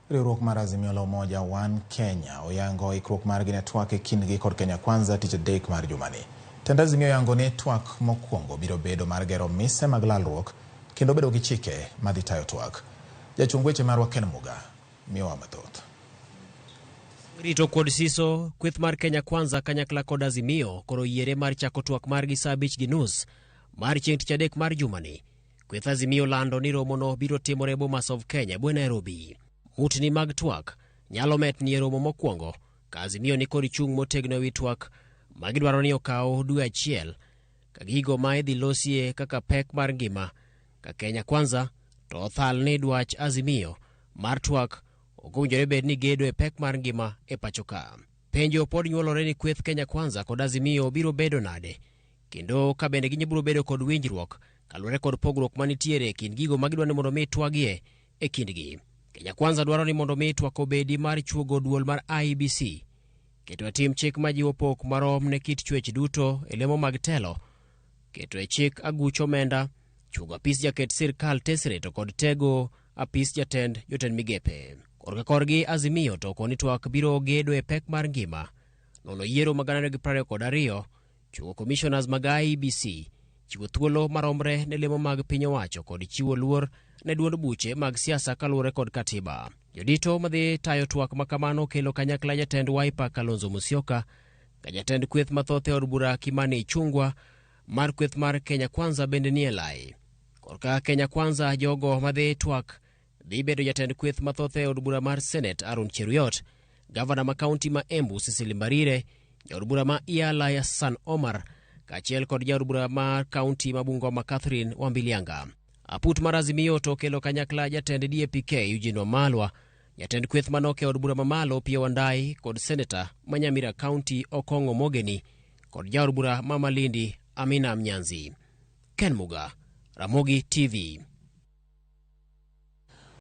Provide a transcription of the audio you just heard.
Riwruok mar Azimio la Umoja One Kenya oyango ikruok margi ne twak e kindgi kod Kenya Kwanza tich adek mar jumani. Tend Azimio oyango ni twak mokwongo biro bedo mar gero mise mag lalruok kendo bedo gi chike madhi tayo twak. Jachung weche marwa Ken Muga miyowa mathoth. Rito kod siso, kweth mar Kenya Kwanza kanyakla kod Azimio koro yiere mar chako twak margi saa 5:30 mar chieng' tich adek mar jumani. Kweth Azimio lando ni romono biro timore Bomas of Kenya bwe Nairobi. Mutni mag twak nyalo metni e romo mokwongo ka Azimio ni kod chung' motegno ewi twak ma gidwaro ni okaw dwe achiel ka gigo ma idhi losie kaka pek mar ngima ka Kenya Kwanza to othal ni dwach Azimio mar twak ok owinjore bed ni gedo e pek mar ngima e pacho ka. Penjo pod nyuolore ni kweth Kenya Kwanza kod Azimio biro bedo nade kendo ka bende ginyibiro bedo kod winjruok kaluwore kod pogruok manitiere e kind gigo ma gidwa ni mondo mi twagie e kindgi. Kenya Kwanza dwaro ni mondo mi twak obedi mar chuogo duol mar IEBC, keto e tim chik majiwo pok marom ne kit chwech duto e lemo mag telo, keto e chik aguch omenda, chuogo apis jaket sirkal tesre to kod tego apis jatend jotend migepe. Korka korgi Azimio to koni twak biro gedo e pek mar ngima, nono yiero mag 2022, chiwo commissioners mag IEBC, chiwo thuolo maromre ne lemo mag piny owacho kod chiwo luor ne duond buche mag siasa kaluwore kod katiba. Jodito madhi tayo twak ma kamano kelo kanyakla jatend Wiper Kalonzo Musyoka, ka jatend kweth mathoth e od bura Kimani Ichung'wa mar kweth mar Kenya Kwanza bende nie lai. Korka Kenya Kwanza jogo madhi twak dhi bedo jatend kweth mathoth e od bura mar Senate Aaron Cheruiyot, gavana ma kaunti ma Embu Cecily Mbarire, jaod bura ma Iala Hassan Omar, kaachiel kod jaod bura mar kaunti ma Bungoma Catherine Wambilianga. Aput mar Azimio to okelo kanyakla jatend DAPK Eugene Wamalwa, jatend kweth manok e od bura mamalo Opiyo Wandayi kod seneta ma Nyamira County Okong'o Mogeni kod jaod bura ma Malindi Amina Mnyanzi. Ken Muga, Ramogi TV.